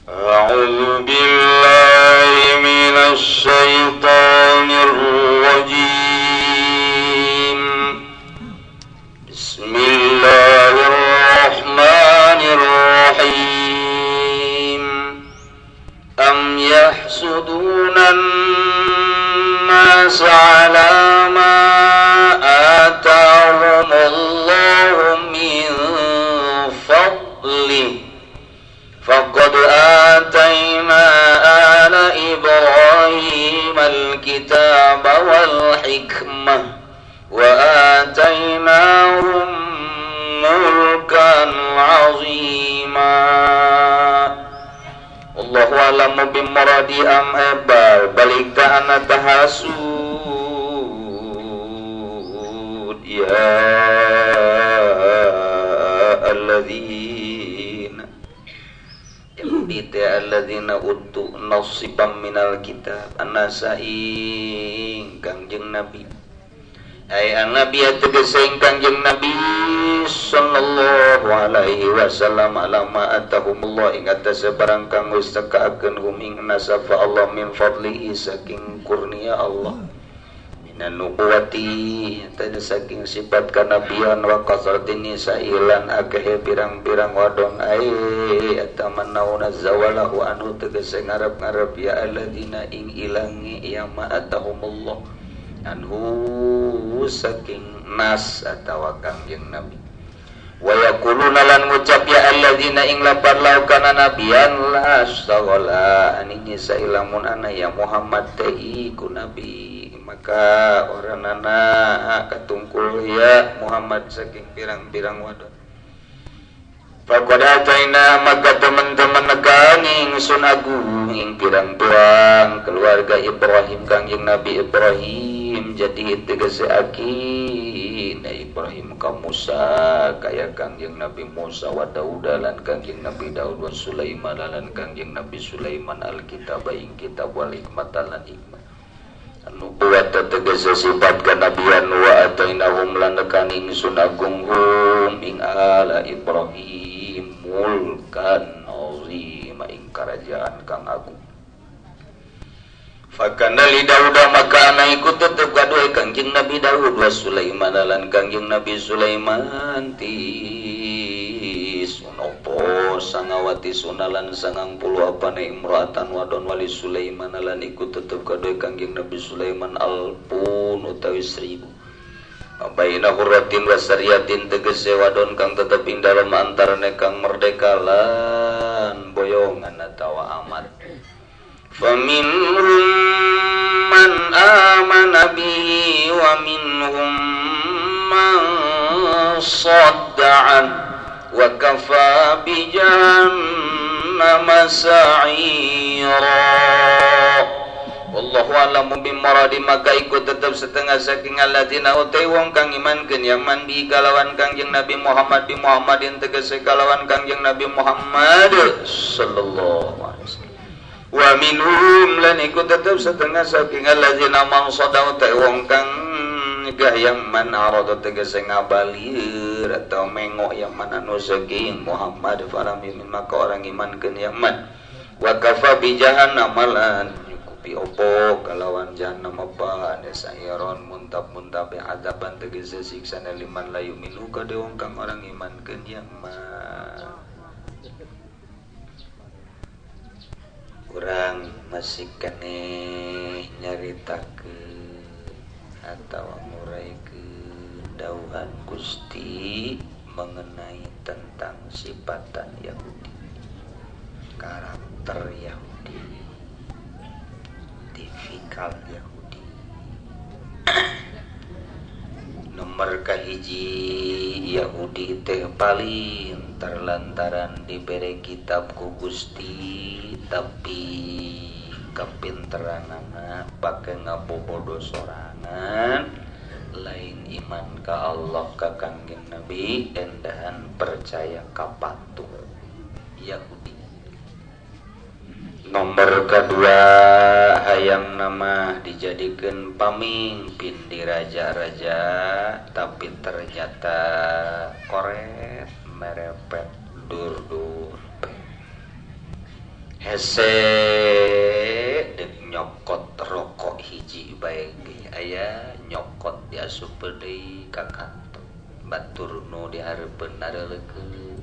A'udzu billahi minasy syaithanir rajim. Bismillahirrahmanirrahim. Am yahsuduna an-nasa 'ala ma atahumullahu min fadlihi. Faqad atayna ala Ibrahim al-kitaba wal hikmah wa atainahum mulkan 'azima. Allahu a'lamu bimuradi am ebal balik ta'ana tahasud ya alladzina Yahudi teh alladzina utu nasibam minal kitab an-nasaing Kangjeng Nabi ay an-nabi tegese Kangjeng Nabi sallallahu alaihi wasallam alama atahumullah ing atase barang kang wis tekaakeun hum ing nasafa Allah min fadlihi saking kurnia Allah minan nubuwati tadi saking sifat kanabian wa kasratin nisailan akeh pirang-pirang wadon ai atamannauna zawalahu anu tegese ngarep-ngarep ya alladzina ing ilangi ya ma atahumullah anhu saking nas atawa Kangjeng Nabi wa yaquluna lan ngucap ya alladzina ing lapar laukana nabiyan la astaghala ani nisailamun ana ya Muhammad teh iku nabi maka oranana katungkul ya Muhammad saking pirang-pirang wadon. Faqad ataina maka teman-teman nekani ingsun agung ing pirang-pirang keluarga Ibrahim Kangjeng Nabi Ibrahim jadi tegese aki Ibrahim ka Musa kaya Kangjeng Nabi Musa wa Daud lan Kangjeng Nabi Daud wa Sulaiman lan Kangjeng Nabi Sulaiman alkitab ing kitab wal hikmah lan hikmah nubuwat tegese sifat kanabian wa atainahum lan nekani ingsun agung hum ing ala Ibrahim mulkan azima ing kerajaan kang agung. Fakana li Daud maka ana iku tetep gaduh Kangjeng Nabi Daud wa Sulaiman lan Kangjeng Nabi Sulaiman tis unopo sangawati sunalan 90 apane imro'atan wadon wali Sulaiman lan iku tetep gaduh Kangjeng Nabi Sulaiman alpun utawi 1000. Baina hurratin wa sariyatin tegese wadon kang tetep ing dalem antarane kang merdeka lan boyongan atawa amat. Faminhum man amana bihi wa minhum man sadda an wa kafa bi jahannama sa'ira. Wallahu a'lamu bimuradi maka ikut tetep setengah saking alladzina utai wong kang imankeun yaman bi kalawan Kangjeng Nabi Muhammad bi Muhammadin tegese kalawan Kangjeng Nabi Muhammad sallallahu alaihi wasallam. Wa minhum lan ikut tetep setengah saking alladzina man sadau ta wong kang nyegah yang man arada tegese ngabalir atau mengok yang man anu saking Muhammad falam yumin maka orang imankeun yaman wa kafa bi jahannam lan nyukupi opo kalawan jahannam apa desairon muntab-muntab azaban tegese siksana liman la yuminu ka wong kang orang imankeun yaman. Kurang masih keneh nyaritakeun atawa nguraikeun dauhan Gusti mengenai tentang sifatan Yahudi, karakter Yahudi, tipikal Yahudi. Nomor kahiji Yahudi teh paling terlantaran diberi kitab ku Gusti tapi kapinteranana pake ngabobodo sorangan lain iman ka Allah ka Kangjeng Nabi endahan percaya ka patung Yahudi. Nomor kedua hayang nama dijadikan pamimpin di raja-raja tapi ternyata koret merepet dur-dur. Hese dek nyokot rokok hiji bae ge aya nyokot diasup deui ka kantong batur nu dihareupeun nareulekeun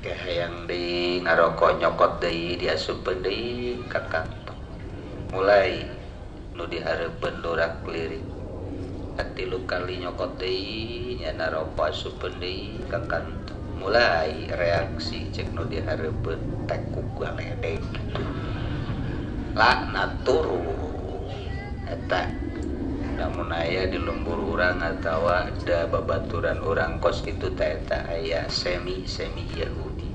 ke hayang deui ngarokok nyokot deui diasup deui ka kantong mulai nu dihareupeun dorak lirik katilu kali nyokot deui nya narokok asup deui ka kantong mulai reaksi cek nu dihareupeun tekuk galedek laknat turu eta lamun aya di lembur urang atawa da babaturan urang kos kitu teh eta aya semi semi Yahudi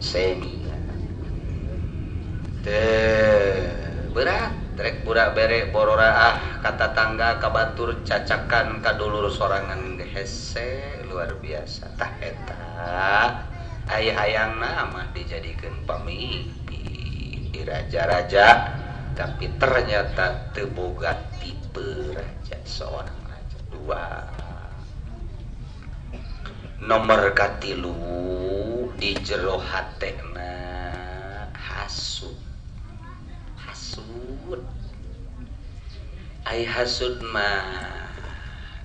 semi teh berat rek burak bere bororaah ka tatangga ka batur cacakan ka dulur sorangan hese luar biasa tah eta aya hayangna mah dijadikeun pamimpin di raja-raja tapi ternyata teu boga tipe raja seorang raja. Dua nomor katilu di jero hatena hasud. Hasud ai hasud mah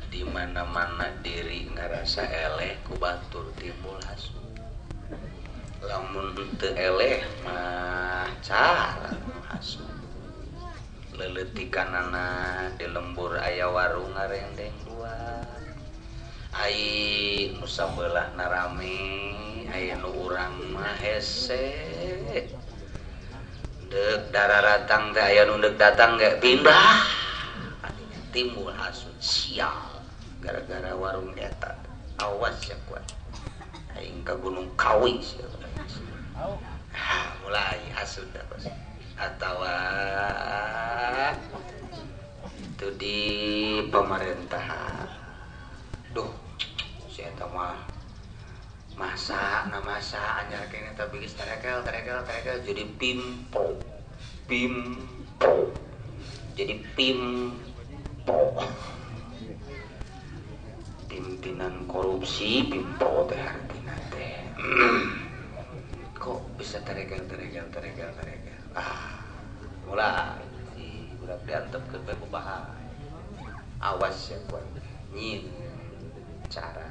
di mana-mana diri ngarasa eleh ku batur timbul hasud. Lamun teu eleh mah cara hasud. Leuletikanana di lembur aya warung ngarendeng dua. Ai nu sabeulahna rame, aya nu urang mah hese. Deuk dararatang teh aya nu deuk datang ge pindah. Artinya timbul hasud sial gara-gara warung eta. Awas ya kuat. Aing ka Gunung Kawi sia. Mulai hasud dah atawa itu di pemerintahan. Duh, si eta mah masa na masa anyar kene tapi geus tarekel tarekel tarekel jadi pimpo. Pimpo. Jadi pimpo. Pimpinan korupsi pimpo teh artina teh. Kok bisa tarekel tarekel tarekel tarekel. Ah, mulai si budak diantepkeun bae ku bahaya. Awas ya kuat. Nyin cara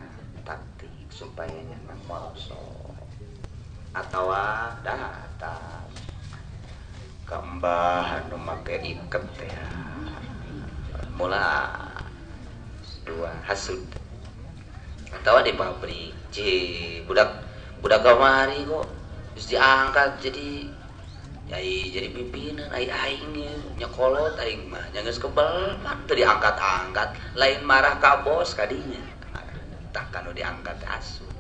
taktik supaya nyaman molosok atawa datang ka mbah anu make iket teh. Mulai dua hasud. Atawa di pabrik, je budak budak kamari kok geus diangkat jadi ai jadi pimpinan ai aing nyekolot aing mah nya geus kebel mah teu diangkat-angkat lain marah ka bos kadinya tah kanu diangkat hasud.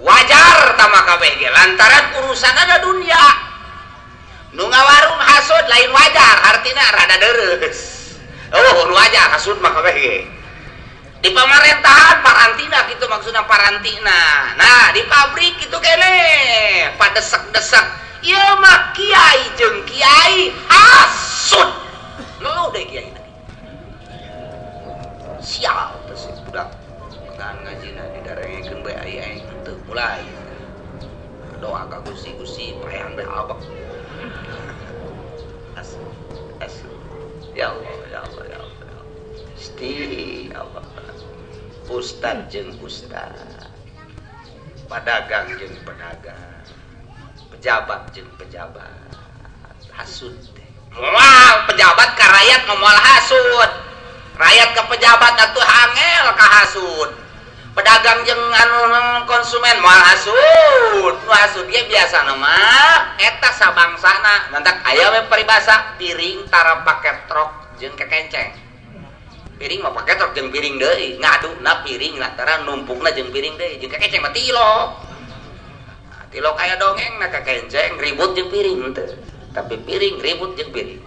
Wajar tah mah kabeh ge lantaran urusanana dunia. Nu ngawarung hasud lain wajar artina rada deres. Oh nu wajar hasud mah kabeh ge. Di pemerintahan parantina gitu maksudna parantina. Nah di pabrik gitu kene padesek-desek ieu mah kiai jeung kiai hasud. Ngeluh deh kiai tadi. Sial teh budak. Kan ngajina didarengekeun bae ai aing teu mulai. Doa ka Gusti-Gusti payang bae abak. Asud. Asud. Ya Allah, ya Allah, ya Allah. Gusti Allah. Ustad jeung ustad. Pedagang jeung pedagang. Pejabat jeung pejabat. Hasud teh. Moal pejabat ka rakyat moal hasud. Rakyat ke pejabat atuh angel ka hasud. Pedagang jeung anu konsumen moal hasud. Nu hasud ge biasana mah eta sabangsana. Mantak aya we paribasa piring tara pake trok jeung kekenceng. Piring mah pake trok jeung piring deui, ngaduna piring lantaran numpukna jeung piring deui, jeung kekenceng mah tilok. Nah, tilok aya dongeng na kekenceng ribut jeung piring teu. Tapi piring ribut jeung piring.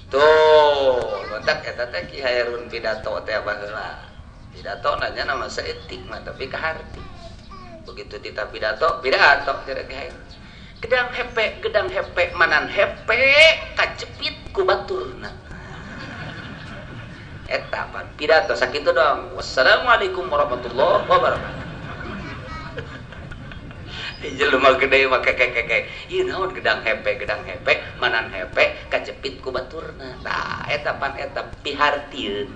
Tuh, mantak eta teh Ki Hairun pidato teh baheula. Pidato nanya nama saeutik mah tapi kaharti. Begitu tita pidato, pidato cenah Ki Hairun. Gedang hepe manan hepe kacepit ku baturna. Eta pan pidato sakitu dong. Wassalamualaikum warahmatullahi wabarakatuh. Jelema gede mah kekekeke. Ieu naon gedang hepe manan hepe kajepit ku baturna. Tah eta pan eta pihartieun.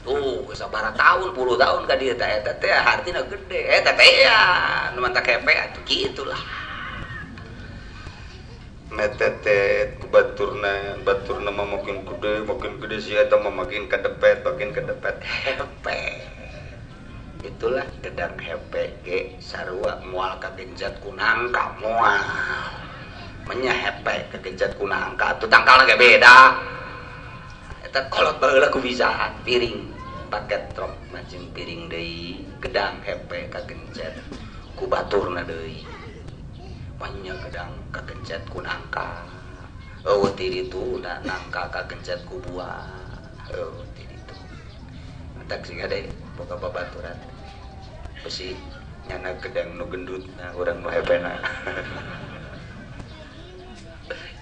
Tuh sabaraha tahun, puluh tahun ka dieu teh eta teh hartina gede. Eta teh ya nu mantak hepe atuh kitulah. Metetet ku baturna, baturna mah makin gede si eta mah makin kadepet hepe. Itulah gedang hepe ge sarua moal kagenjat ku nangka moal. Menya hepe kagenjat ku nangka atuh tangkalna ge beda. Eta kolot baheula ku bisaan piring paket truk macing piring deui gedang hepe kagenjat ku baturna deui. Menya gedang kagencet ku nangka. Eueuh ti ditu nangka kagencet ku buah. Eueuh ti ditu. Matak sing gade boga babaturan. Besi nyana gedang nu gendut nah urang nu hepena.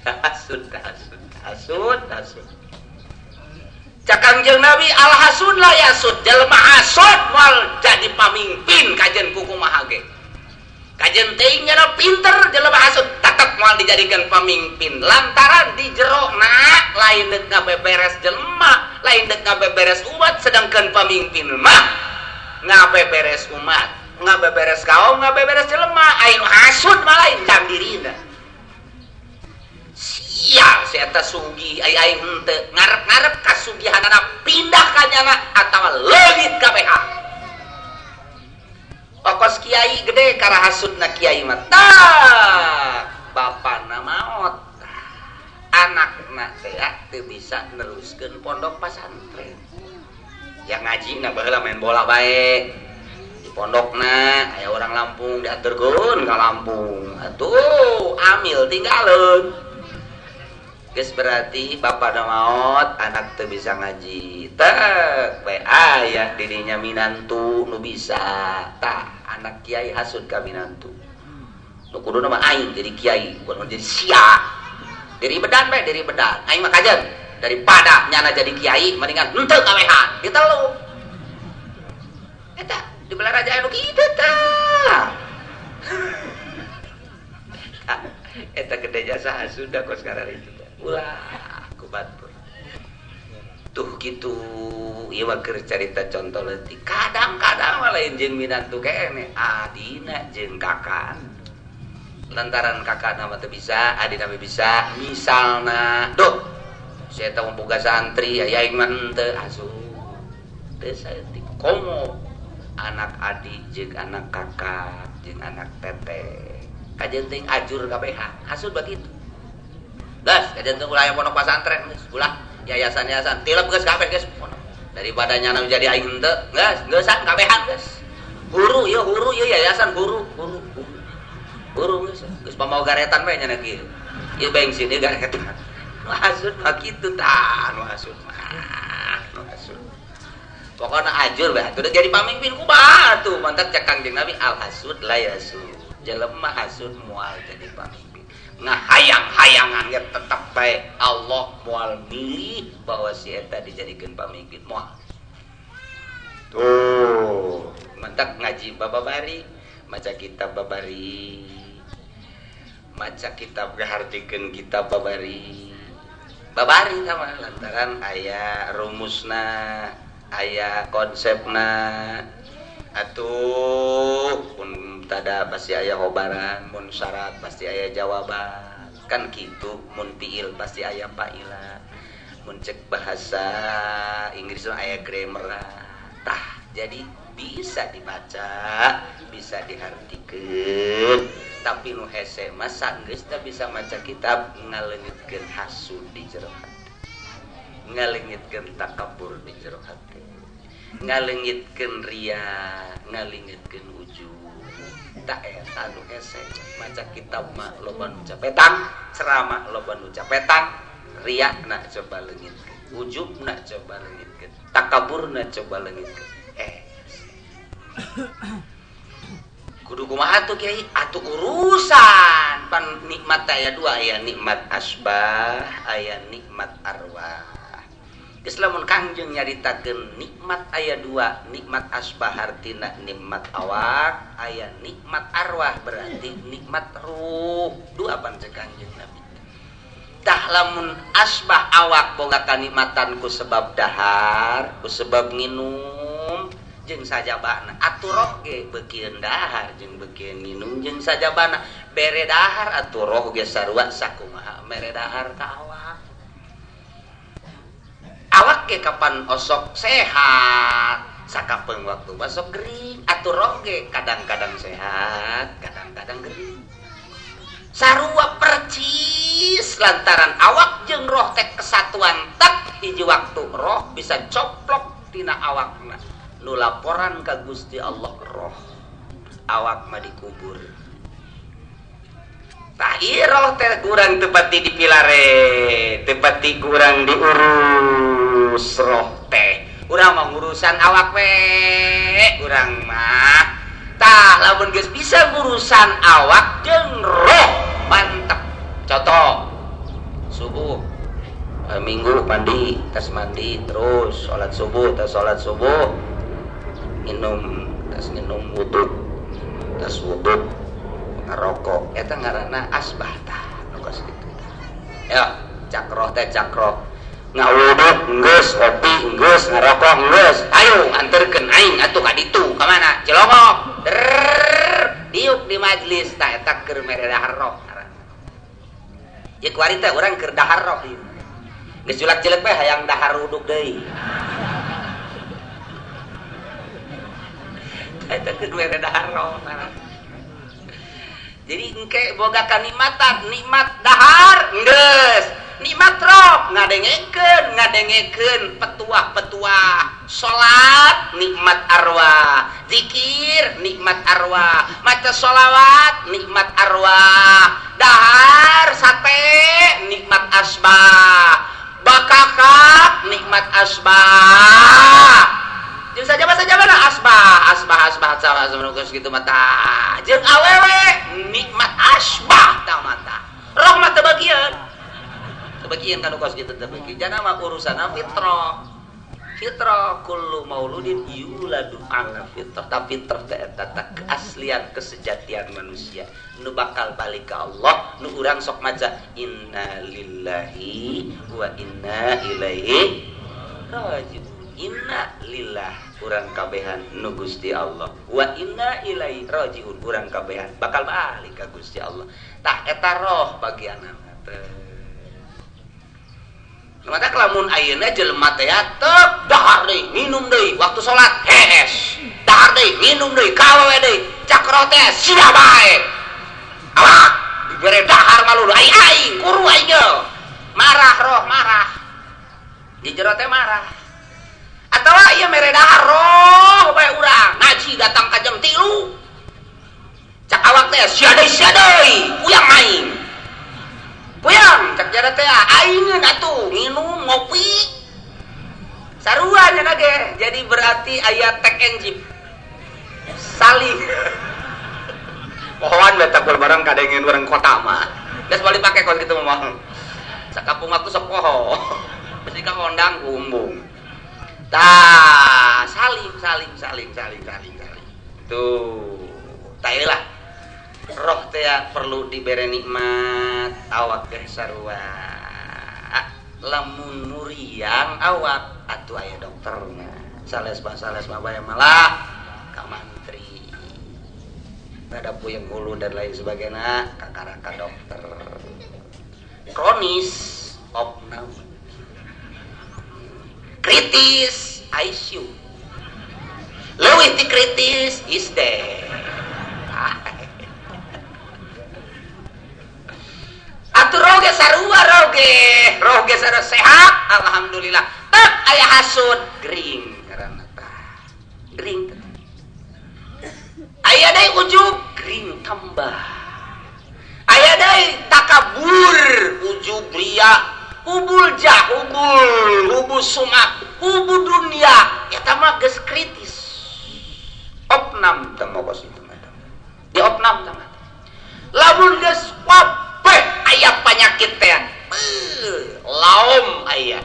Hasud hasud hasud hasud. Cak Kangjeng Nabi al hasud la yasud, jelema hasud moal jadi pamimpin kajen kukumaha ge. Kajen teuing nyana pinter jelema hasud tetep moal dijadikan pamimpin lantaran di jerona lain deuk ngabeberes jelema, lain deuk ngabeberes umat, sedangkan pamimpin mah ngabeberes umat, ngabeberes kaum, ngabeberes jelema. Aing hasud mah lain jang dirina. Sial si eta sugih ai aing henteu ngarep-ngarep kasugihanana pindah ka nyana atawa leungit kabeh. Okos kiai gede kara hasudna kiai mah tah bapana maot anakna teh teu bisa neruskeun pondok pasantren. Yang ngajina baheula main bola bae di pondokna aya orang Lampung diaturkeun ka Lampung atuh amil tinggalkeun. Geus berarti bapana maot anak teu bisa ngaji tek bae aya dirinya minantu nu bisa tah anak kiai hasud ka minantu. Nu kuduna mah aing jadi kiai, bukan jadi sia. Diri bedan bae, diri bedan. Aing mah kajen daripada nyana jadi kiai mendingan henteu kawehan, ditelu. Eta di belah raja anu kitu tah. Eta gede jasa hasud da kos kararitu. Ulah ku batur. Tuh kitu ieu mah keur carita contoh leutik. Kadang-kadang mah lain jeung minantu keneh, adina jeung kakak. Lantaran kakak nama teu bisa, adina mah bisa. Misalna, duh, saya teh boga santri, aya aing mah henteu asup. Teu saeutik komo anak adik jeung anak kakak jeung anak teteh. Kajen teuing ajur kabehan, hasud bagitu. Geus, kajen teu ulah aya pondok pasantren geus, ulah yayasan-yayasan tilep geus kabeh geus pondok. Daripada nyana jadi aing henteu, geus, geusan kabehan geus. Huru ieu yayasan huru, huru. Huru geus, geus pamau garetan bae nyana kieu. Ieu bensin ieu garetan. Nu hasud mah kitu tah, nu hasud mah, nu hasud. Pokona ajur bae atuh jadi pamimpin kumaha atuh, mantak cek Kangjeng Nabi al hasud la yasud. Jelema hasud moal jadi pamimpin. Ngahayang-hayangan ge tetep bae Allah moal milih bahwa si eta dijadikeun pamimpin moal. Tuh, mantak ngaji bababari, maca kitab babari. Maca kitab ngahartikeun kitab babari. Babari sama lantaran aya rumusna, aya konsepna. Atuh mun tada pasti aya hobaran, mun syarat pasti aya jawaban. Kan kitu mun fiil pasti aya fa'ilan. Mun cek bahasa Inggris mah aya grammar. Tah, jadi bisa dibaca, bisa dihartikeun. Tapi nu hese mah sanggeus teu bisa maca kitab ngaleungitkeun hasud di jero hati. Ngaleungitkeun takabur di jero hati. Ngaleungitkeun ria, ngaleungitkeun ujub. Tak eta nu hese maca kitab mah loba nu capetang, ceramah loba nu capetang, ria na coba leungitkeun, ujub na coba leungitkeun, takabur na coba leungitkeun. Kudu kumaha atuh kiai? Atuh urusan pan nikmat aya dua, aya nikmat asbah, aya nikmat arwah. Geus lamun Kangjeng nyaritakeun nikmat aya dua, nikmat asbah hartina nikmat awak, aya nikmat arwah berarti nikmat ruh. Dua pan cek Kangjeng Nabi. Tah lamun asbah awak boga kanikmatan ku sebab dahar, ku sebab nginum jeung sajabana. Atuh roh ge beukieun dahar jeung beukieun nginum jeung sajabana. Bere dahar atuh roh ge sarua sakumaha mere dahar ka awak. Awak ge kapan osok sehat, sakapeung waktu masuk gering. Atuh roh ge kadang-kadang sehat, kadang-kadang gering. Sarua percis lantaran awak jeung roh teh kesatuan tak hiji waktu roh bisa coplok tina awakna. Nu laporan ka Gusti Allah roh, awak mah dikubur. Tah ieu roh teh kurang teu pati dipilare, teu pati kurang diurus roh teh. Urang mah ngurusan awak we, urang mah. Tah lamun geus bisa ngurusan awak jeung roh mantep. Contoh subuh minggu mandi, tas mandi terus salat subuh, tas salat subuh minum, tas minum wudhu, tas wudhu ngerokok, eta ngaranna asbah tah nu kos kitu tah. Ya, cakroh teh cakroh. Ngawuduk geus, kopi geus, ngerokok geus. Ayo anterkeun aing atuh ka ditu, ka mana? Cilongok. Drrrr, diuk di majlis tah eta keur mere dahar roh ngaranna. Ieu kuari teh urang keur dahar roh ieu. Geus julak-jelek we hayang dahar uduk deui. Eta keur mere dahar roh ngaranna. Jadi engke boga kanikmatan, nikmat dahar geus, nikmat roh ngadengekeun, ngadengekeun petuah-petuah, salat nikmat arwah, zikir nikmat arwah, maca sholawat nikmat arwah, dahar sate nikmat asbah, bakakak nikmat asbah. Jeung sajaba-sajabana asbah, asbah, asbah, asbah, asbah, geus kitu mata. Jeung awewe nikmat asbah tah mata. Roh mah teu bagian. Teu bagian kan kos kitu teu bagian. Jana mah urusanna fitrah. Fitrah kullu mauludin yuladu ala fitrah. Ta fitrah teh eta tah keaslian kesejatian manusia nu bakal balik ka Allah, nu urang sok maca inna lillahi wa inna ilaihi rajiun. Inna lillah urang kabehan nu Gusti Allah wa inna ilaihi rajiun urang kabehan bakal balik ka Gusti Allah. Tah eta roh bagianana teh. Mata lamun ayeuna jelema teh tep dahar deui minum deui waktu salat hees dahar deui minum deui ka awewe deui cakro teh sia bae awak dibere dahar malulu ai aing kuru aing marah roh marah di jero teh marah. Atawa ieu mere dahar roh bae urang ngaji datang ka jam 3 cak awak teh sia deui puyang aing puyang cak jara teh aingeun atuh nginum ngopi sarua nya ge. Jadi berarti aya tek enjip salih pohoan beta bareng kadengin urang kota mah geus balik pake kos kitu mah sakampung aku sok poho mesti ka kondang kumbung. Tah, saling saling saling saling saling saling. Tuh, tah lah. Roh teh perlu dibere nikmat, awak teh sarua. Lamun muriang awak atuh aya dokterna. Sales mah bae malah ka mantri. Ada puyeng hulu dan lain sebagainya, kakaraka dokter. Kronis opname. Kritis ICU. Leuwih ti kritis is dead. Atuh roge sarua roge, roge sarua sehat alhamdulillah. Tep aya hasud gering ngaranna tah. Gering teh. Aya deui ujub gering tambah. Aya deui takabur ujub ria. Hubul jah, hubul, hubul sumak, hubul dunia. Eta mah geus kritis. Opnam teh mah kos itu mah. Di opnam teh mah. Lamun geus wabeh aya panyakit teh. Laom aya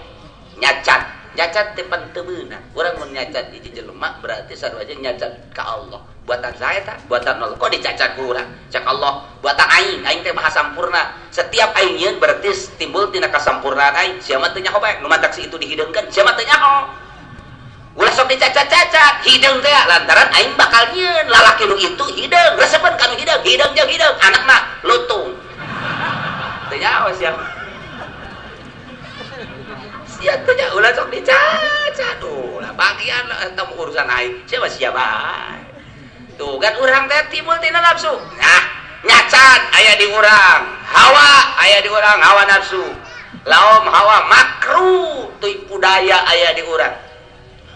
nyacat. Nyacat teh pan teu beunang. Urang mun nyacat hiji jelema berarti sarua aja nyacat ka Allah. Buatan saya tah, buatan Allah. Kok dicacat ku urang? Cak Allah, buatan aing, aing teh maha sampurna. Setiap aing yeun berarti timbul tina kasampurnaan aing. Sia mah teu nyaho bae, nu matak si itu dihideungkeun, sia mah teu nyaho. Ulah sok dicacat-cacat, hideung teh lantaran aing bakal nyieun lalaki nu itu hideung, resepeun ka nu hideung, hideung jeung hideung, anakna lutung. Teu nyaho sia. Sia teu nyaho ulah sok dicacat. Tuh, lah bagian eta urusan aing, sia mah sia bae. Tuh kan urang teh timbul tina nafsu. Nah, nyacat aya di urang, hawa aya di urang, hawa nafsu. Laom hawa makruh tipu daya aya di urang.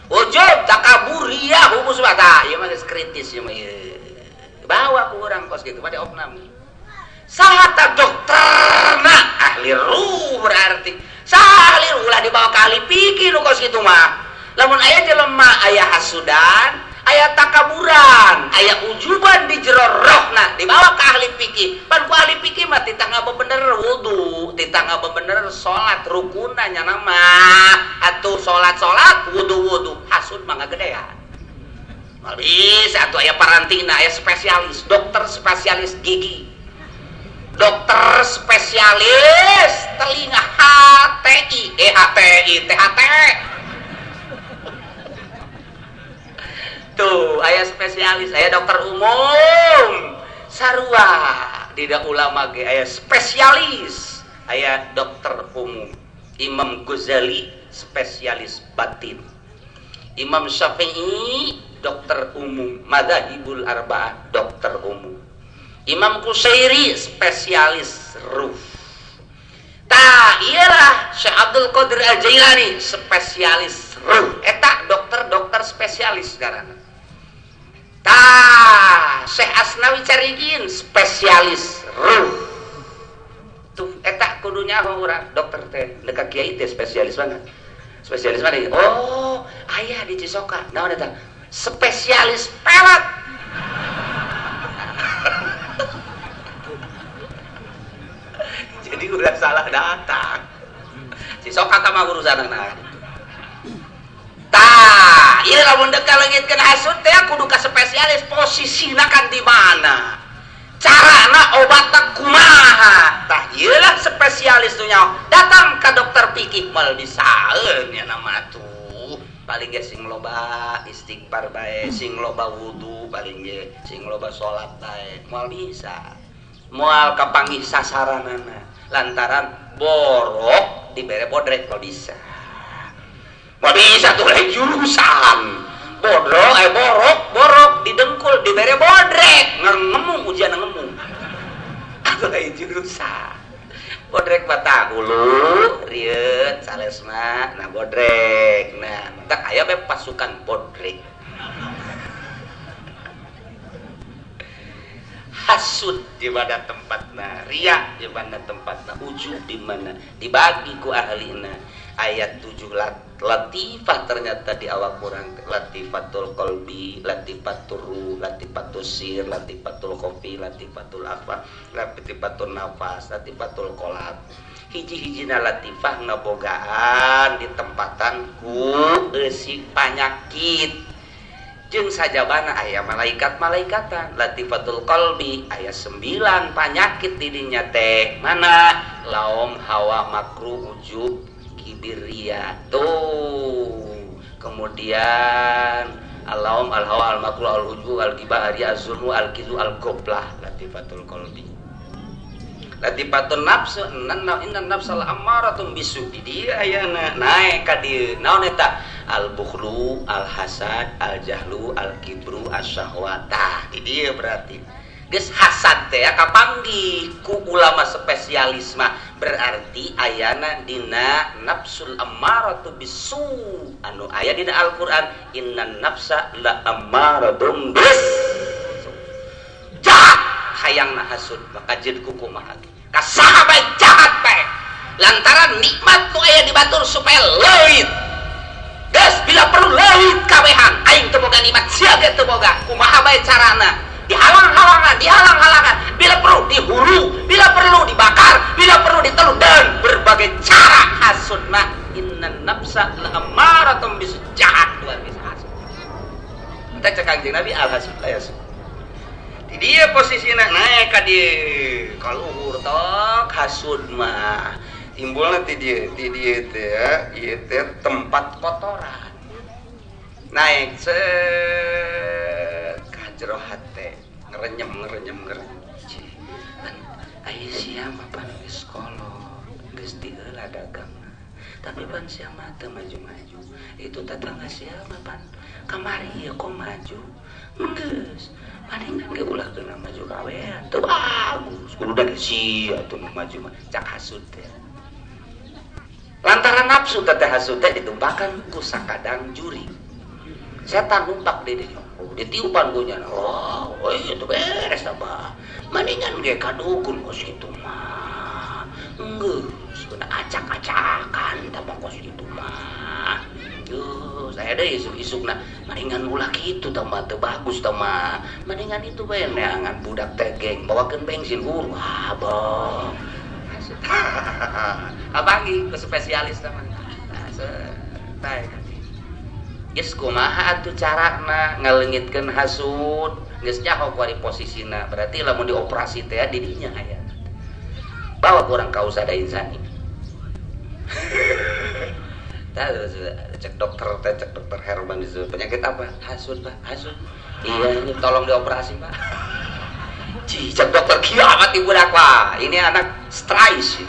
Ujub takabur riya humus mata ieu mah geus kritis ieu mah ieu. Bawa ku urang kos kitu pada opnam. Saha ta dokterna ahli ruh berarti. Saha ahli ruh ulah dibawa ka ahli pikir nu kos kitu mah. Lamun aya jelema aya hasudan, aya takaburan, aya ujuban di jero rohna dibawa ka ahli fikih. Pan ku ahli fikih mah titah ngabebener wudu, titah ngabebener salat rukunna nya nama. Atuh salat-salat, wudu-wudu, hasud mah ngagedean. Moal bisa atuh aya parantina, aya spesialis, dokter spesialis gigi. Dokter spesialis telinga HTI, HTI, THT. Tuh, aya spesialis, aya dokter umum. Sarua tidak ulama ge aya spesialis, aya dokter umum. Imam Ghazali spesialis batin. Imam Syafi'i dokter umum, Madzhabul Arba'ah dokter umum. Imam Qusairi spesialis ruh. Tah, iyalah Syekh Abdul Qadir Al-Jailani spesialis ruh. Eta dokter-dokter spesialis sekarang. Tah, Syekh Asnawi Carigin spesialis ruh. Tuh eta kudu nyaho urang dokter teh, dekat kiai teh spesialis mana? Spesialis mana? Oh, aya di Cisoka. Naon eta? Spesialis pelet. Jadi udah salah datang. Cisoka tah mah urusanna. Tah, ieu lamun deuk leungitkeun hasud teh kudu ka spesialis, posisina kan di mana? Carana obatna kumaha? Tah, ieu lah spesialis nu nyaho. Datang ka dokter fikih moal bisaeun nya nama tuh. Paling ge sing loba istighfar bae, sing loba wudu paling ge, sing loba salat bae, moal bisa. Moal kapanggih sasaranana lantaran borok dibere bodrek moal bisa. Moal bisa tuh lain jurusan. Bodrok borok, borok didengkul dibere bodrek, ngemung ujian ngemung. Atuh lain jurusan. Bodrek mata hulu, rieut salesna, nah bodrek. Nah, tak aya bae pasukan bodrek. Hasud di mana tempatna, riya di mana tempatna, ujub di mana, dibagi ku ahlina. Ayat 7 latifah ternyata di awak kurang latifatul qalbi, latifatul ruh, latifatul sir, latifatul khofi, latifatul afa, latifatul nafas, latifatul qalb. Hiji-hijina latifah ngabogaan di tempatan ku eusi panyakit. Jeung sajabana aya malaikat-malaikatan. Latifatul qalbi aya 9 panyakit di dinya teh. Mana? Laom, hawa, makruh, ujub, kibiria. Tuh. Kemudian alaum, al-hawa, al-makruh, al-ujub, al-ghibah, al-riya, az-zulmu, al-kizu, al-ghaflah. Latifatul qalbi. Latifatun nafsu, inna nafsal ammaratun bisu. Di dieu ayana naek ka dieu. Naon eta? Al-bukhlu, al-hasad, al-jahlu, al-kibru, asy-syahwat. Tah, di dieu berarti. Geus hasad teh kapanggih ku ulama spesialis mah berarti ayana dina nafsul ammaratu bisu anu aya dina Al-Qur'an innan nafsa la ammaratun bisu. Jahat hayangna hasud maka jeung kumaha ka saha bae jahat bae lantaran nikmat nu aya di batur supaya leuit. Geus bila perlu leuit kabehan aing teu boga nikmat sia ge teu boga kumaha bae carana. Dihalang-halangan, dihalang-halangan, bila perlu dihuru, bila perlu dibakar, bila perlu diteluh, dan berbagai cara hasud mah inna Innan nafsa la amaratum bisu, jahat luar biasa hasud. Entah cek Kangjeng Nabi al hasud la yasud. Di dia posisina naik ka dieu kaluhur tok hasud mah. Timbulna ti dieu teh ieu teh tempat kotoran. Naik set ka jero hate ngerenyem. Ai sia mah pan geus kolot, geus diheula dagangna. Tapi pan sia mah teu maju-maju. Itu tetangga sia mah pan kamari ieu kok maju. Geus, palingan ge ulah geuna maju kawean. Teu bagus, kudu da sia atuh nu maju mah cak hasud teh. Lantaran nafsu teh hasud teh ditumpakan ku sakadang juri. Setan numpak di dieu. Ditiupan ku nya. Oh, itu beres abah. Maningan ge ka dukun kos kitu mah. Geus, kena acak-acakan tah kos kitu mah. Duh, saya deh isuk-isukna maningan ulah kitu tah mah teu bagus tah mah. Maningan itu bae neangan budak teh geng bawakeun bensin wah abah. Abang ke spesialis tah mah. Nah, geus kumaha atuh carana ngaleungitkeun hasud geus nyaho kuari posisina berarti lamun dioperasi teh di dinya aya bawa kurang ka usada insani. Tah cek dokter teh cek dokter Herman itu penyakit apa hasud Pak hasud iya ini tolong dioperasi Pak. Cek dokter kiamat ibu budak Pak ini anak stres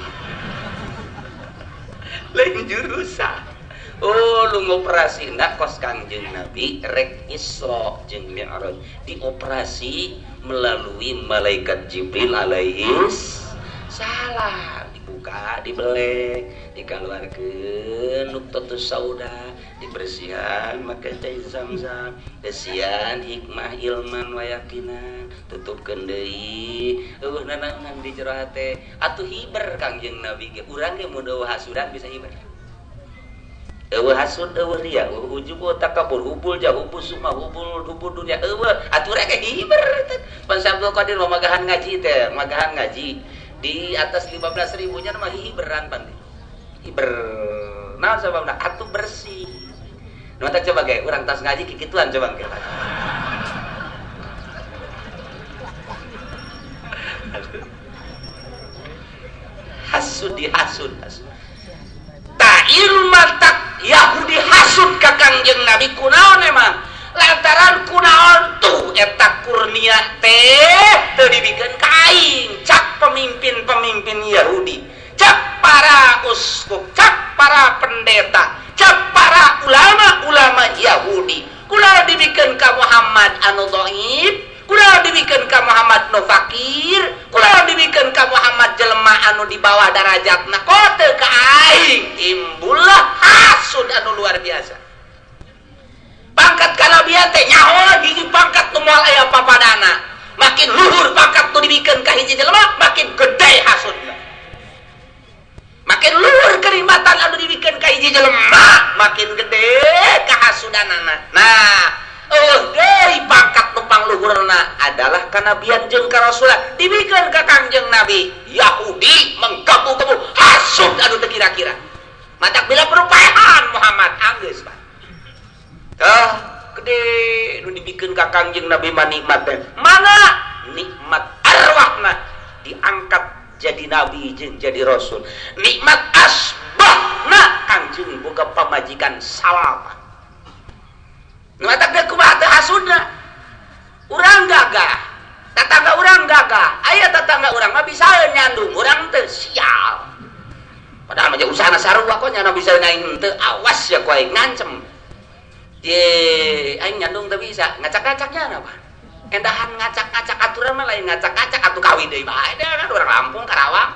lain jurusan. Oh, lu ngoperasi nak kos Kangjeng Nabi rek Isra jeung Mi'raj dioperasi melalui malaikat Jibril alaihis salam, dibuka, dibelek, dikeluarkeun nuktatus sauda, dibersihan make cai zam-zam, desian hikmah ilman wa yakinan, tutupkeun deui, eueuh nanaonan di jero hate, atuh hiber Kangjeng Nabi ge, urang ge mun eueuh hasudan bisa hiber. Eueuh hasud, eueuh riya, eueuh ujub, takabur, hubul jah, hubul sumah, hubul hubul dunia, eueuh atuh rek hiber teh. Pan Abdul Qadir magahan ngaji teh, magahan ngaji di atas 15.000 nya mah hiberan pan. Hiber. Naon sababna? Atuh bersih. Nu teh coba ge urang tas ngaji kikituan coba ge. Hasud dihasud, hasud. Ta ilma tak Yahudi hasud ka Kangjeng Nabi kunaon emang lantaran kunaon tuh eta kurnia teh teu dibikeun ka aing cak pemimpin-pemimpin Yahudi cak para uskup cak para pendeta cak para ulama-ulama Yahudi kunaon dibikeun ka Muhammad anu dhaif kunaon dibikeun ka Muhammad nu fakir kunaon dibikeun ka Muhammad jelema anu di bawah darajatna kok teu ka aing timbullah hasud anu luar biasa. Pangkat kanabian teh nyaho hiji pangkat nu moal aya papadana. Makin luhur pangkat nu dibikeun ka hiji jelema makin gede hasudna. Makin luhur kenikmatan anu dibikeun ka hiji jelema makin gede kahasudanana. Nah, eueuh deui pangkat nu pangluhurna adalah kanabian jeung karasulan dibikeun ka Kangjeng Nabi. Yahudi menggebu-gebu hasud anu teu kira-kira. Matak bila perupahan Muhammad anggeus Pak. Tah gede nu dibikeun ka Kangjeng Nabi mah nikmat teh. Mana nikmat arwahna diangkat jadi nabi jeung jadi rasul. Nikmat asbahna Kangjeng boga pamajikan salapan. Nu matak teh kumaha teh hasudna? Urang gagah, tatangga urang gagah, aya tatangga urang mah bisa nyandung, urang teh sial. Padahal mah usahana sarua kok nyana bisa aing teu awas ya ku aing ngancem. Ye, aing nyandung teu bisa, ngacak-ngacaknya apa? Endahan ngacak-ngacak aturan mah lain ngacak-ngacak atuh kawin deui bae kan urang Lampung Karawang.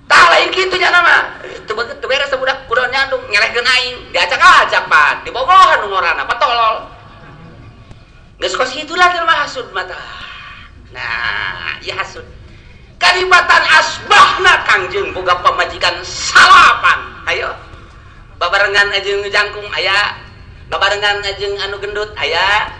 Tah lain kitu nya mah. Teu beres budak kudu nyandung ngelehkeun aing, diacak-acak pan, dibogohan nu ngorana patolol. Geus kos kitu lah teh mah hasud mah tah. Nah, ieu hasud. Kalibatan asbahna Kangjeng boga pamajikan salapan. Ayo. Babarengan jeung jangkung aya, babarengan jeung anu gendut aya,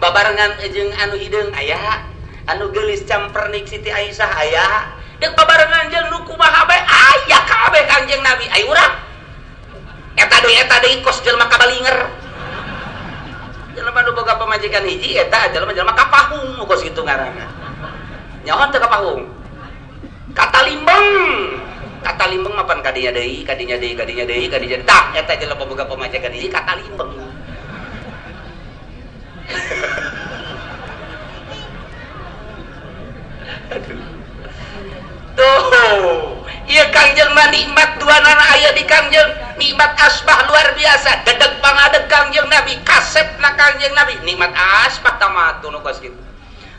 babarengan jeung anu hideung aya, anu geulis campernik Siti Aisyah aya, deuk babarengan jeung nu kumaha bae aya kabeh Kangjeng Nabi. Ayo urang. Eta deui kos jelema kabalinger. Jelema nu boga pamajikan hiji eta jelema-jelema kapahung kos kitu ngaranna. Nyaho teu kapahung? Kata limbeng. Kata limbeng mapan kadinya deui, kadinya deui, kadinya deui, kadinya deui. Tah eta jelema boga pamajikan hiji kata limbeng. Aduh. Tuh, ieu Kangjeng mah nikmat dua nana aya di Kangjeng, nikmat asbah luar biasa, dedeg pangadeg Kangjeng Nabi, kasepna Kangjeng Nabi, nikmat asbah tamatu nu kos kitu.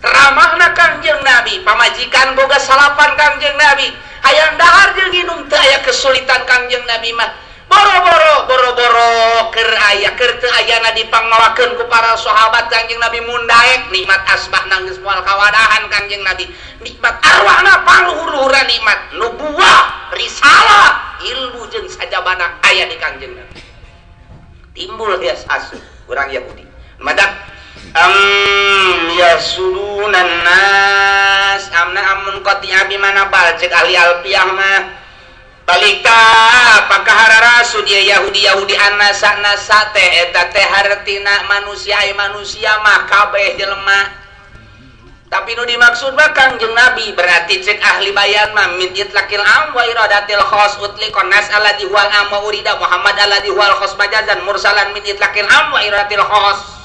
Ramahna Kangjeng Nabi, pamajikan boga salapan Kangjeng Nabi, hayang dahar jeung nginum teu aya kesulitan Kangjeng Nabi mah. Boro-boro, boro-boro keur aya, keur teu ayana dipangmawakeun ku para sahabat Kangjeng Nabi mundaek, nikmat asbah nanggeus moal kawadahan Kangjeng Nabi, nikmat arwahna pangluhur-luhuran nikmat nubuwah, risalah, ilmu jeung sajabana aya di Kangjeng Nabi. Timbul hias asuh urang Yahudi. Madak am yasudunan nas amna amun qati'a bimana bal cek ahli alfiah mah. Balika apakah hararasu dia Yahudi Yahudi anasa nasa teh eta teh hartina manusia ai manusia mah kabeh jelema. Tapi nu dimaksud mah Kangjeng Nabi berarti cek ahli bayan mah min itlaqil am wa iradatil khas utliqan nas alladzi huwal am wa urida Muhammad alladzi huwal khas majazan mursalan min itlaqil am wa iradatil khas.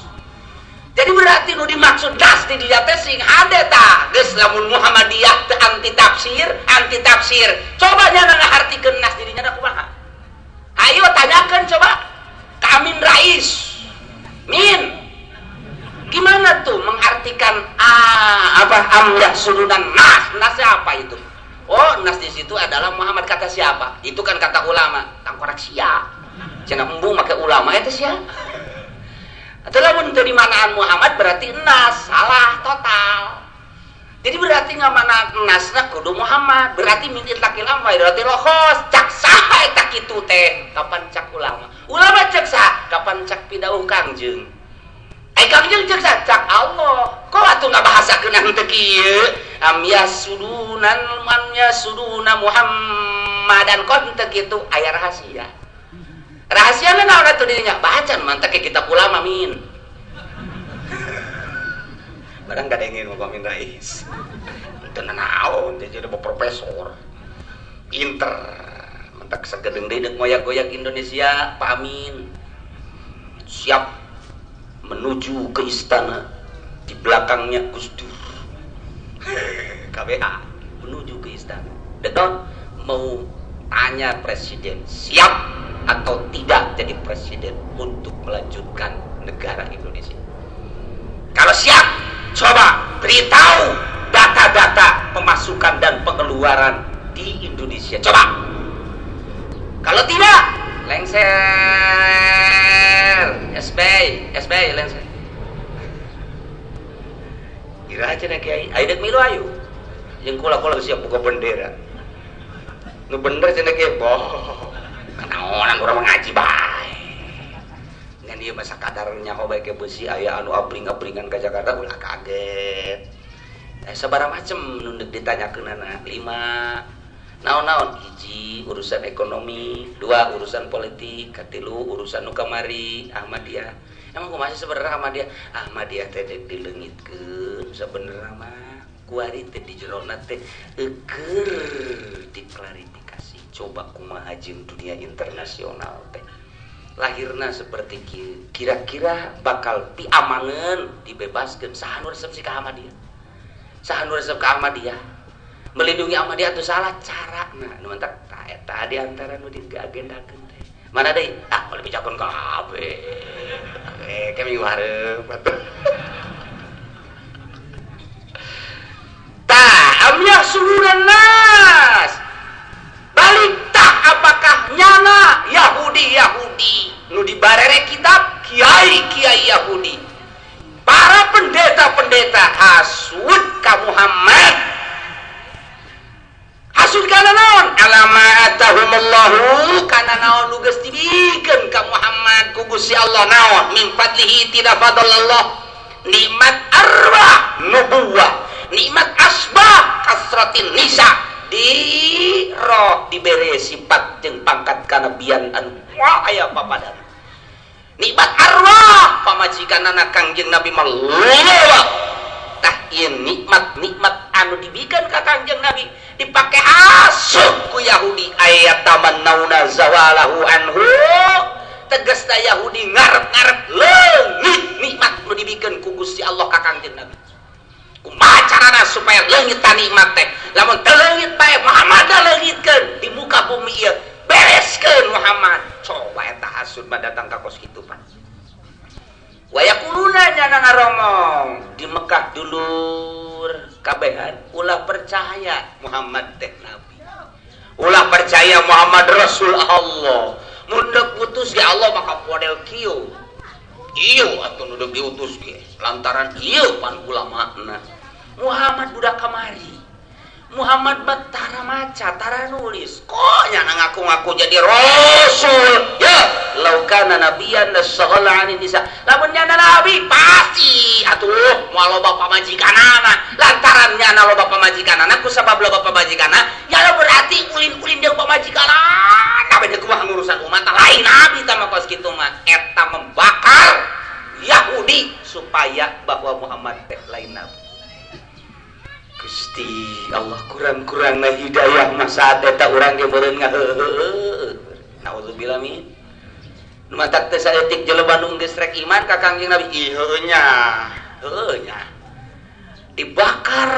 Jadi berarti nu dimaksud das di dieu teh sing hade tah geus lamun Muhammadiyah teu anti tafsir, anti tafsir. Coba nya ngahartikeun nas di dinya da kumaha? Ayo tanyakeun coba ka Amin Rais. Min. Gimana tuh mengartikan apa amdah sudunan nas? Nasnya apa itu? Oh, nas di situ adalah Muhammad kata siapa? Itu kan kata ulama. Tangkorak sia. Cenah embung make ulama eta sia. Atau lamun teu dimanaan Muhammad berarti nas salah total. Jadi berarti ngamana nasna kudu Muhammad, berarti min itlaqil am wa iradatil khos. Cak saha eta kitu teh? Kapan cak ulama? Ulama cek saha? Kapan cak pidauh Kangjeng? Ai Kangjeng cek saha? Cak Allah. Kok atuh ngabahasakeun anu teu kieu? Am yasudunan man yasuduna Muhammadan kon teu kitu aya rahasia. Rahasiana naon atuh dirinya? Baca mantak ke kitab ulama min. Barang kadengin mah Amin Rais. Teu nanaon jadi profesor. Pinter. Mantak sagedeng deui deuk ngoyak-goyak Indonesia, Pak Amin. Siap menuju ke istana di belakangnya Gus Dur. KBH menuju ke istana. Dedon mau tanya presiden, siap atau tidak jadi presiden untuk melanjutkan negara Indonesia. Kalau siap, coba beritahu data-data pemasukan dan pengeluaran di Indonesia. Coba. Kalau tidak, lengser. SBY, SBY lengser. Kira aja nih kiai, ayo dek milu ayo. Yang kula-kula siap buka bendera. Nu bener cenah kiai, boh. Naonan urang ngaji bae. Ngan ieu mah sakadarnya hobae ke beusi aya anu abring-abringan ka Jakarta ulah kaget. Sabaraha macem nu deuk ditanyakeunana. 5 naon-naon, hiji urusan ekonomi, 2 urusan politik, katilu urusan nu kamari Ahmadiyah. Emang kumaha sih sebenarnya Ahmadiyah? Ahmadiyah teh deuk dileungitkeun sabenerna mah. Kuari teh di jerona teh eueur diklarifikasi. Coba kumaha jeung dunia internasional teh. Lahirna seperti kira-kira bakal piamaneun dibebaskeun saha nu resep si ka Ahmadiyah. Saha nu resep ka Ahmadiyah. Melindungi Ahmadiyah atuh salah carana. Nu mantak ta eta di antara nu diagendakeun teh. Mana deui? Ah, moal dibejakeun kabeh. Ke minggu hareup atuh. Tah, am yahsudunan nas. Balik tah apakah nyana Yahudi-Yahudi nu dibarere kitab kiai-kiai Yahudi. Para pendeta-pendeta hasud ka Muhammad. Hasud kana naon? Alama atahumullahu kana naon nu geus dibikeun ka Muhammad ku Gusti Allah naon? Min fadlihi tidak fadlallah. Nikmat arwah nubuwah, nikmat asbah kasratin nisa. Di roh di dibere sifat jeung pangkat kanabian anu aya papadana. Nikmat arwah pamajikanana Kangjeng Nabi mah loba. Tah ieu nikmat-nikmat anu dibikeun ka Kangjeng Nabi dipake asup ku Yahudi aya tamannauna zawalahu anhu. Tegasna Yahudi ngarep-ngarep leungit nikmat nu dibikeun ku Gusti Allah ka Kangjeng Nabi. Kumaha carana supaya leungit ta nikmat teh? Lamun teu leungit bae Muhammad leungitkeun di muka bumi ieu. Bereskeun Muhammad. Coba eta hasud mah datang ka kos kitu pan. Wa yaquluna nyana ngaromong di Mekah dulur kabehan ulah percaya Muhammad teh nabi. Ulah percaya Muhammad Rasul Allah. Mun deuk putus ge Allah maka model kieu. Ieu atuh nu deuk diutus ge lantaran ieu pan ulamana. Muhammad budak kamari. Muhammad mah tara maca, tara nulis. Kok nyana ngaku-ngaku jadi rasul? Ya, laukana nabiyan lasaghala 'anin nisa. Lamun nyana nabi pasti atuh moal loba pamajikanana. Lantaran nyana loba pamajikanana ku sabab loba pamajikanana, ya berarti ulin-ulin jeung pamajikanana. Beda kumaha ngurusan umat lain nabi tah mah kos kitu mah eta membakar Yahudi supaya bahwa Muhammad teh lain nabi. Gusti Allah kurang-kurangna hidayah mah saat eta urang ge meureun ngaheuheuh. Nauzubillah min. Nu matak teh saeutik jelema nu geus rek iman ka Kangjeng Nabi ih heueuh nya. Heueuh nya. Dibakar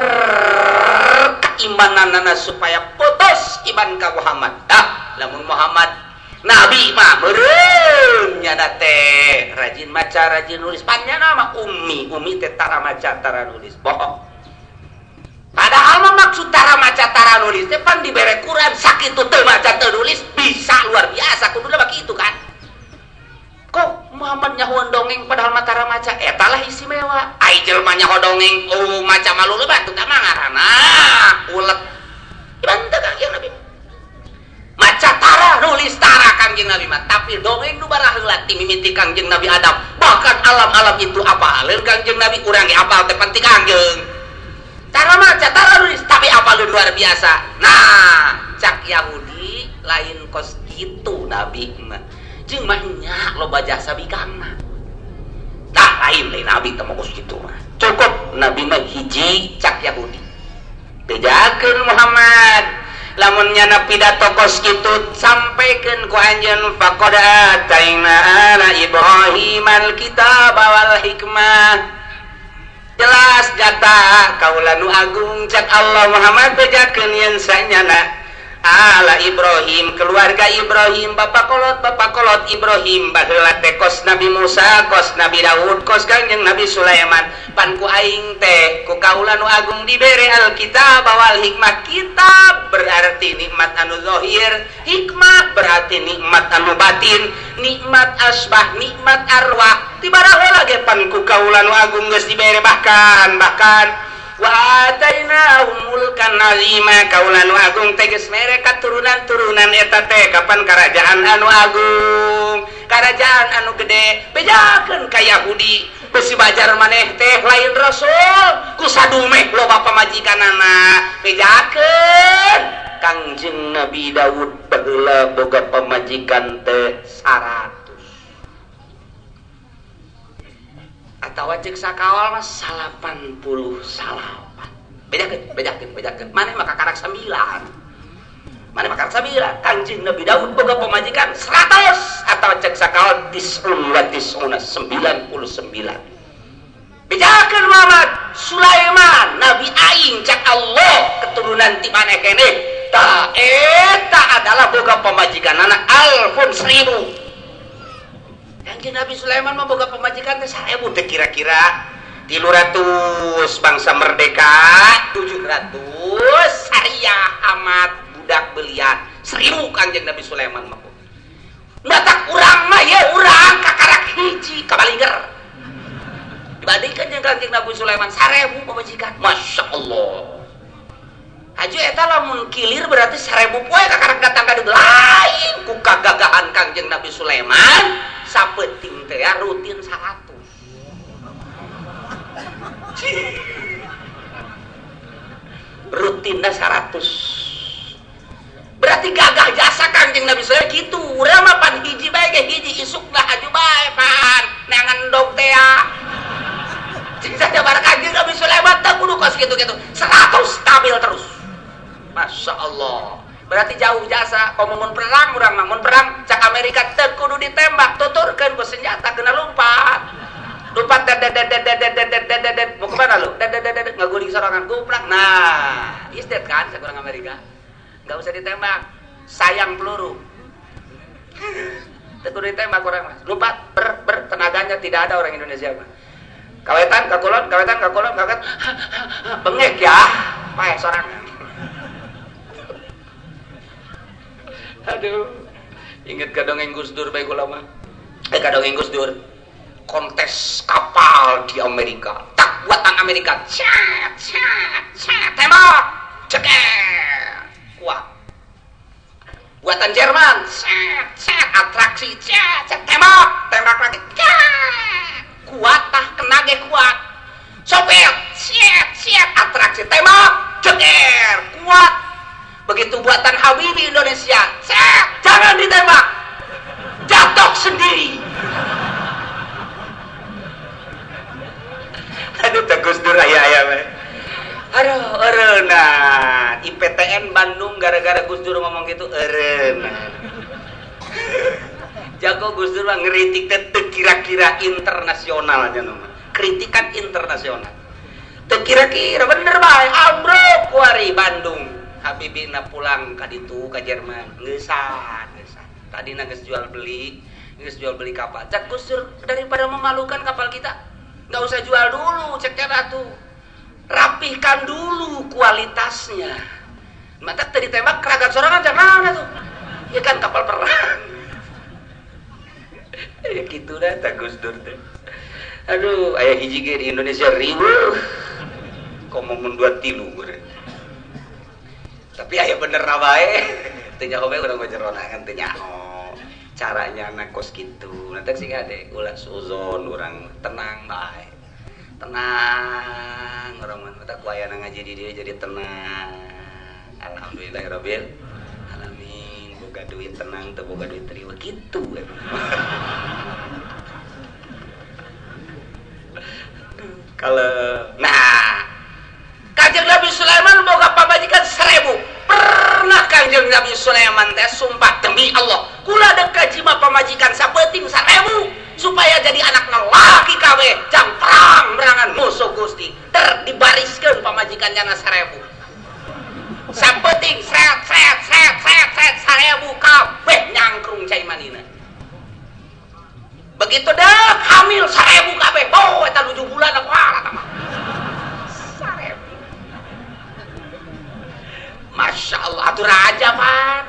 keimananana supaya putus iman ka Muhammad. Dah, lamun Muhammad nabi mah meureun nyana teh rajin maca, rajin nulis. Panjana mah ummi, ummi teh tara maca, tara nulis. Bohong. Padahal mah maksud tara maca tara nulis teh pan dibere Quran sakitu teu maca teu nulis bisa luar biasa kuduna mah kitu kan. Kok Muhammad nyahoan dongeng padahal mah tara maca eta lah istimewa. Ai jelema nyaho dongeng oh maca malu lebat teu mah ngaranna ulet. Iban teu Kangjeng Nabi. Maca tara nulis tara Kangjeng Nabi mah tapi dongeng nu baraheula ti mimiti Kangjeng Nabi Adam. Bahkan alam-alam itu apaleun Kangjeng Nabi urang ge apal teh pan ti Kangjeng. Tara maca, tara nulis, tapi apa lu luar biasa. Nah, cak Yahudi lain kos gitu nabi mah. Jeung mah nya loba jasa bikangna. Tah lain lain nabi teh mah kos kitu mah. Cukup nabi mah hiji cak Yahudi. Bejakeun Muhammad. Lamun nyana pidato kos kitu sampaikeun ku anjeun faqad ataina ala Ibrahim alkitab wal hikmah. Jelas jata kaula nu agung cak Allah Muhammad bejakeun yen sanyana ala Ibrahim keluarga Ibrahim bapak kolot Ibrahim baheula teh kos Nabi Musa kos Nabi Daud kos Kangjeng Nabi Sulaiman pan ku aing teh ku kaula nu agung dibere alkitab wal hikmah. Kitab berarti nikmat anu zahir, hikmah berarti nikmat anu batin, nikmat asbah, nikmat arwah. Tibaraheula ge pan ku kaula nu agung geus dibere bahkan wa atainahum mulkan azima kaula nu agung teh geus mere katurunan-turunan eta teh kapan kerajaan anu agung, kerajaan anu gede. Bejakeun ka Yahudi besi bajar maneh teh lain rasul ku sadumeh loba pamajikanana. Bejakeun Kangjeng Nabi Daud baheula boga pamajikan teh 100 atawa ceuk sakawal mah 89. Bejakeun. Maneh mah kakarak 9. Maneh mah kakarak 9. Kangjeng Nabi Daud boga pamajikan 100 atawa ceuk sakawal 99. Bejakeun Muhammad Sulaiman nabi aing cak Allah keturunan ti maneh keneh. Tah eta adalah boga pamajikanana alfun 1000. Kangjeng Nabi Sulaiman mah boga pamajikan teh 1000 teh kira-kira 300 bangsa merdeka, 700 syariah amat budak belian, 1000 Kangjeng Nabi Sulaiman mah. Batak urang mah ya urang kakarak hiji kabalinger. Dibandingkan jeung Kangjeng Nabi Sulaiman 1000 pamajikan. Masya Allah. Aju eta lamun kilir berarti 1000 poe kakarak datang ka dieu lain ku kagagahan Kangjeng Nabi Sulaiman sapeting teh rutin 100. Rutinna 100. Berarti Berarti gagah jasa Kangjeng Nabi Sulaiman kitu. Urang mah pan hiji bae ge hiji isukna aju bae pan neangan dog teh ya. Cing saja Kangjeng Nabi Sulaiman teh kudu kos kitu-kitu. 100 stabil terus. Masya Allah. Berarti jauh jasa. Komo mun perang urang mah mun perang cak Amerika teu kudu ditembak, tuturkeun ku senjata kena lompat. Lompat det det det det det det det det det. Mau kemana lu? Det det det det ngaguling sorangan guplak. Nah, istet kan cak urang Amerika. Enggak usah ditembak. Sayang peluru. Teu kudu ditembak urang mah. Lompat ber tenaganya tidak ada orang Indonesia mah. Kawetan kakulon, kawetan kakulon, kawetan. Bengek ya. Paeh sorangan. Aduh, inget ka dongeng Gus Dur bae kula mah. Ka dongeng Gus Dur. Kontes kapal di Amerika. Tak buatan Amerika. Cet, cet, cet, tembak. Ceker. Kuat. Buatan Jerman. Cet, cet, atraksi. Cet, cet, tembak. Tembak lagi. Cet. Kuat tah kena ge kuat. Sopir. Cet, cet, atraksi. Tembak. Ceker. Kuat. Begitu buatan Habibie Indonesia, cet, jangan ditembak, jatuh sendiri. Aduh, Gus Dur aya-aya we. Aduh, eureunnan. IPTN Bandung gara-gara Gus Dur ngomong gitu, eureunnan. Jago Gus Dur mah ngeritik teh teu kira-kira internasional aja mah. Kritikan internasional. Teu kira-kira bener bae, ambruk kuari Bandung. Habibie na pulang ka ditu ka Jerman. Ngeusan, ngeusan. Tadina geus jual beli kapal. Cak Gus Dur daripada memalukan kapal kita, nggak usah jual dulu, cek atuh. Rapihkan dulu kualitasnya. Mata teu ditembak keragam sorangan cak naon atuh. Ya kan kapal perang. Ya kitu dah tah Gus Dur teh. Aduh, aya hiji ge di Indonesia riweuh. Komo mun 2 tilu meureun. Tapi aya bener na bae. Teu nyaho bae urang mah jeronangan teu nyaho. Caranya anak kos kitu. Nanti sih ade ulah suzon urang tenang bae. Tenang urang mah teh ku ayana ngaji di dieu jadi tenang. Alhamdulillahirabbil alamin. Boga duit tenang teu boga duit riweuh kitu emang. Kalau nah Kanjeng Nabi Sulaiman boga pamajikan 1000. Pernah Kanjeng Nabi Sulaiman teh sumpah demi Allah, kula dek kajima pamajikan sapeuting 1000 supaya jadi anak lelaki kabeh jang perang merangan musuh Gusti. Ter dibariskeun pamajikan jana 1000. Sapeuting sret sret sret sret sret 1000 kabeh nyangkrung cai manina. Begitu dek hamil 1000 kabeh. Oh eta 7 bulan aku alat mah. Masya Allah, atuh raja pan.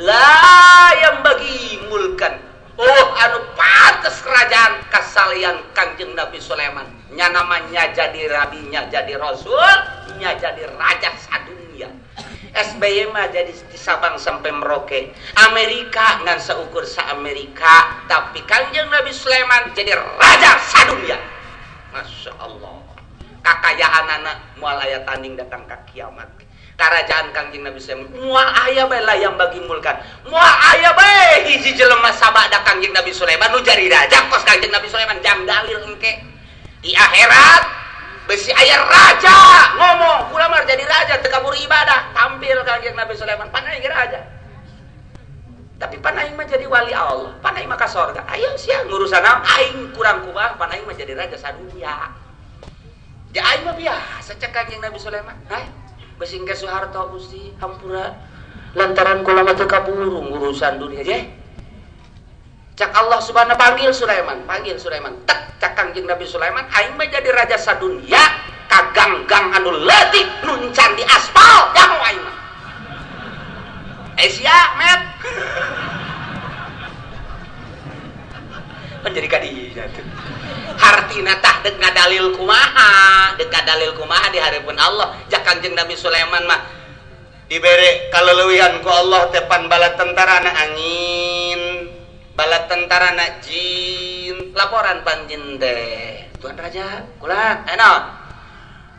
Lah yang bagi mulkan. Oh, anu pantes kerajaan kasalian Kangjeng Nabi Sulaiman. Nya namanya jadi rabinya, jadi rasul, nya jadi raja sadunia. SBY mah jadi di Sabang sampai Merauke. Amerika ngan seukur sa Amerika, tapi Kangjeng Nabi Sulaiman jadi raja sadunia. Masya Allah. Kakayaan anak moal aya tanding datang ka kiamat. Kerajaan Kangjeng Nabi Sulaiman moal aya bae layang bagi mulkan. Moal aya bae hiji jelema sabada Kangjeng Nabi Sulaiman nu jadi raja kos Kangjeng Nabi Sulaiman jang dalil engke. Di akhirat besi aya raja ngomong kula mah jadi raja teu kabur ibadah tampil Kangjeng Nabi Sulaiman pan aing raja. Tapi pan aing mah jadi wali Allah, pan aing mah ka sorga. Ayo sia ngurusan naon aing kurang kumaha pan aing mah jadi raja sadunia. Ja aing mah biasa cek Kangjeng Nabi Sulaiman. Hah? Besing ke Soeharto Gusti hampura lantaran kula mah teu kaburu urusan dunia je. Cak Allah Subhanahu panggil Sulaiman. Tek cak Kangjeng Nabi Sulaiman aing mah jadi raja sadunia ka gang-gang anu leutik nu encan di aspal jaho aing mah. Eh sia met. Pan jadi kadinya tuh. Hartina tah deuk ngadalil kumaha, deuk ngadalil kumaha di hareupeun Allah. Jak Kangjeng Nabi Sulaiman mah dibere kaleuwihan ku Allah teh pan bala tentarana angin, bala tentarana jin. Laporan panjin teh, Tuan Raja, kula naon?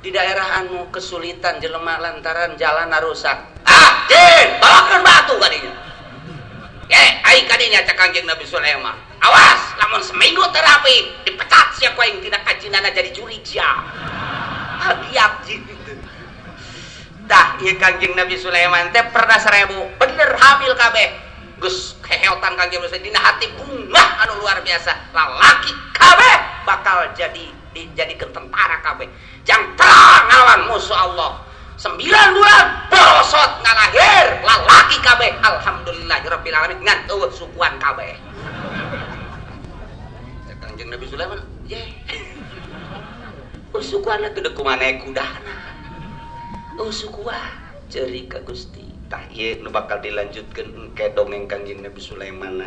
Di daerah anu kesulitan jelema lantaran jalan rusak. Ah, jin, bawakeun batu ka dinya. Aing ka dinya cek Kangjeng Nabi Sulaiman. Awas, lamun seminggu teu rapi, dipecat sia ku aing tina kajinana jadi jurig sia. Agiap jin. Tah, ieu Kangjeng Nabi Sulaiman teh pernah 1000, bener hamil kabeh. Geus keheotan Kangjeng Nabi dina hati bungah anu luar biasa. Lalaki kabeh bakal jadi dijadikeun tentara kabeh. Jang perang ngalawan musuh Allah. 9 bulan borosot ngalahir lalaki kabeh. Alhamdulillahirabbil alamin ngan eueuh sukuan kabeh. Kangjeng Nabi Sulaiman, ye. Sukuan teh deuk kumaha kudana. Sukuan ceurik ka Gusti. Tah ieu nu bakal dilanjutkeun engke dongeng Kangjeng Nabi Sulaiman.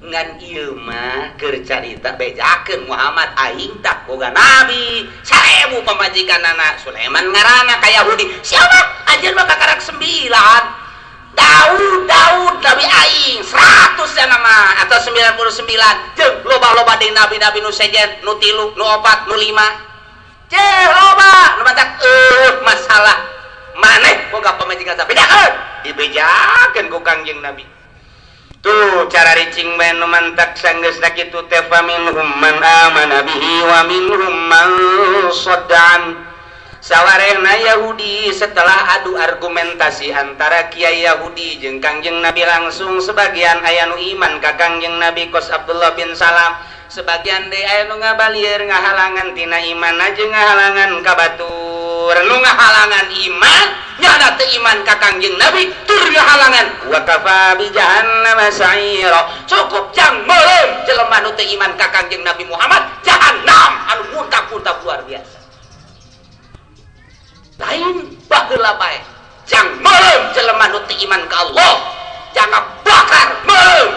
Ngan ieu mah keur carita bejakeun Muhammad aing tak boga nabi 1000 pamajikanana Sulaiman ngaranna ka Yahudi. Siapa? Anjeun mah kakarak 9. Daud nabi aing 100 cenah mah atau 99. Jeung loba-loba deui nabi-nabi nu sejen, nu 3, nu 4, nu 5. Ceh loba nu matak masalah maneh boga pamajikan sabedakeun dibejakeun ku Kangjeng Nabi. Tuh cara ricing bae nu mantak sanggeusna kitu teh faminhum man amana bihi wa minhum man saddan. Sawarehna Yahudi setelah adu argumentasi antara Kiai Yahudi jeung Kangjeng Nabi langsung sebagian aya nu iman ka Kangjeng Nabi kos Abdullah bin Salam, sebagian deui aya nu ngabalieur ngahalangan tina iman jeung ngahalangan ka batur. Nu ngahalangan iman nyana teu iman ka Kangjeng Nabi tur ngahalangan wa kafa bi jahannam sa'ira. Cukup jang meureum jelema nu teu iman ka Kangjeng Nabi Muhammad jahannam anu muntah-muntah luar biasa. Lain baheula bae jang meureum jelema nu teu iman ka Allah jangan bakar meureum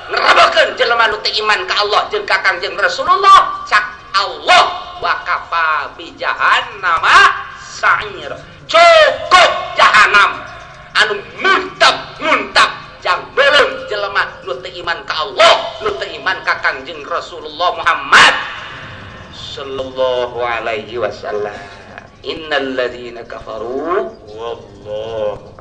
ngerebekeun jelema nu teu iman ka Allah jeung ka Kangjeng Rasulullah cak Allah wa kafa bi jahannam sa'ir. Cukup jahanam anu muntap-muntap jang meureum jelema nu teu iman ka Allah nu teu iman ka Kangjeng Rasulullah Muhammad sallallahu alaihi wasallam. Innal ladzina kafaru wallahu